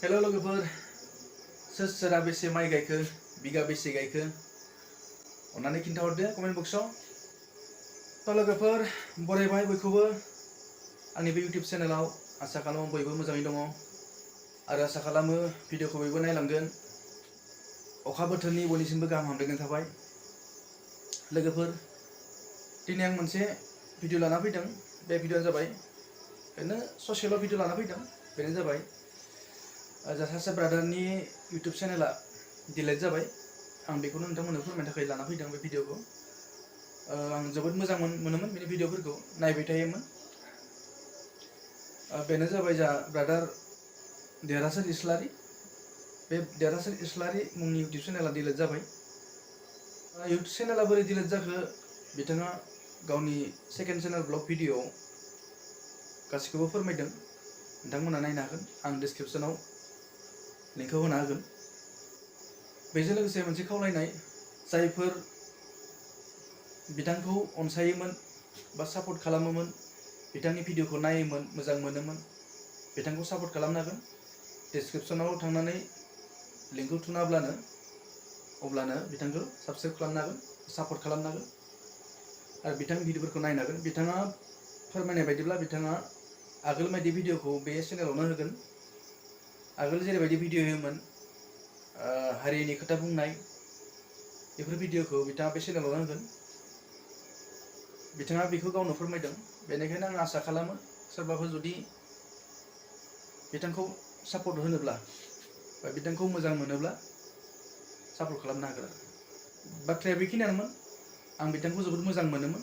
Hello लोगोफोर, सोरा बेसे माइ गायखो, बिगा बेसे गायखो अन्नानै खिन्थाहरदो कमेन्ट बक्सआव। थ' लोगोफोर बरायबाय बयखौबो आंनि बे इउटिउब चेनेलाव। आसा खालामो बयबो मोजाङै दङ आरो आसा खालामो भिडिअखौ बयबो नायलांगोन। अखा बोथोरनि बयनिसिमबो गाहाम हामलायनाय थाबाय। लोगोफोर दिनै आं मोनसे भिडिअ लाना फैदों। बे भिडिअआ जाबाय ओरैनो ससेल' भिडिअ लाना फैदों। बेनो जाबाय Derhasar ब्रादारनि इउटिउब चेनेला डिलेट जाबाय। आं बेखौनो नोंथांमोननो फोरमायनो थाखाय लाना फैदों बे भिडिअखौ। आं जोबोद मोजां मोनोमोन बेनि भिडिअफोरखौ नायबाय थायोमोन। बेनो जाबाय जा ब्रादार Derhasar इस्लारि। बे Derhasar इस्लारि मुंनि इउटिउब चेनेला डिलेट जाबाय। इउटिउब चेनेला बोरै डिलेट जाखो बिथाङा गावनि सेकेन्ड चेनेल ब्लग भिडिअ गासिखौबो फोरमायदों। नोंथांमोना नायनो हागोन, आं डिसक्रिपसनाव लिंकखौ होना होगोन। बेजों लोगोसे मोनसे खावलायनाय, जायफोर बिथांखौ अनसायोमोन बा सापर्ट खालामोमोन, बिथांनि भिडिअखौ नायोमोन, मोजां मोनोमोन, बिथांखौ सापर्ट खालामनो हागोन। डिसक्रिपसनाव थांनानै लिंकखौ थुना अब्लानो बिथांखौ साबस्क्राइब खालामनो हागोन, सापर्ट खालामनो हागोन आरो बिथांनि भिडिअफोरखौ नायनो हागोन। बिथाङा फोरमायनाय बायदिब्ला बिथाङा आगोल बायदि भिडिअखौ बे चेनेलावनो होगोन। आगोल जेरैबायदि भिडिअ होयोमोन हारिनि खोथा बुंनाय, बेफोर भिडिअखौ बिथाङा बे चेनेलावनो होगोन। बिथाङा बेखौ गावनो फोरमायदों। बेनिखायनो आं आसा खालामो सोरबाफोर जुदि बिथांखौ सापर्ट होनोब्ला बा बिथांखौ मोजां मोनोब्ला सापर्ट खालामनो हागोन। बाथ्राया बेखिनियानोमोन। आं बिथांखौ जोबोद मोजां मोनोमोन,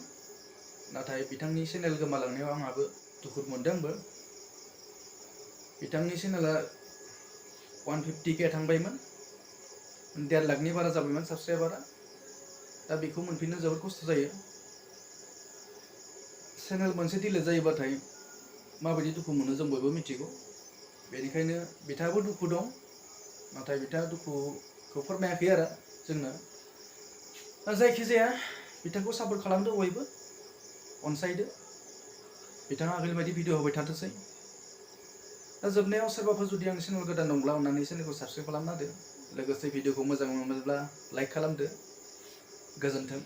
नाथाय बिथांनि चेनेल गोमालांनायाव आंहाबो दुखु मोनदों आंबो। बिथांनि चेनेला 150K थांबायमोन, 1.5 लाखनि बारा जाबायमोन साबस्क्राइबारा। दा बेखौ मोनफिननो जोबोद खस्थ' जायो। चेनेल मोनसे डिलेट जायोबाथाय माबायदि दुखु मोनो जों बयबो मिथिगौ। बेनिखायनो बिथाङाबो दुखु दं, नाथाय बिथाङा दुखुखौ फोरमायाखै आरो जोंनो। जायखिजाया बिथांखौ सापर्ट खालामदो, बयबो अनसायदो। बिथाङा आगोल बायदि भिडिअ होबाय थाथोंसै। दा जोबनायाव सोरबाफोर जुदि आंनि चेनेल गोदान दंब्ला अन्नानै चेनेलखौ साबस्क्राइब खालामना होदो। लोगोसे भिडिअखौ मोजां मोनोब्ला लाइक खालामदो। गोजोन्थों।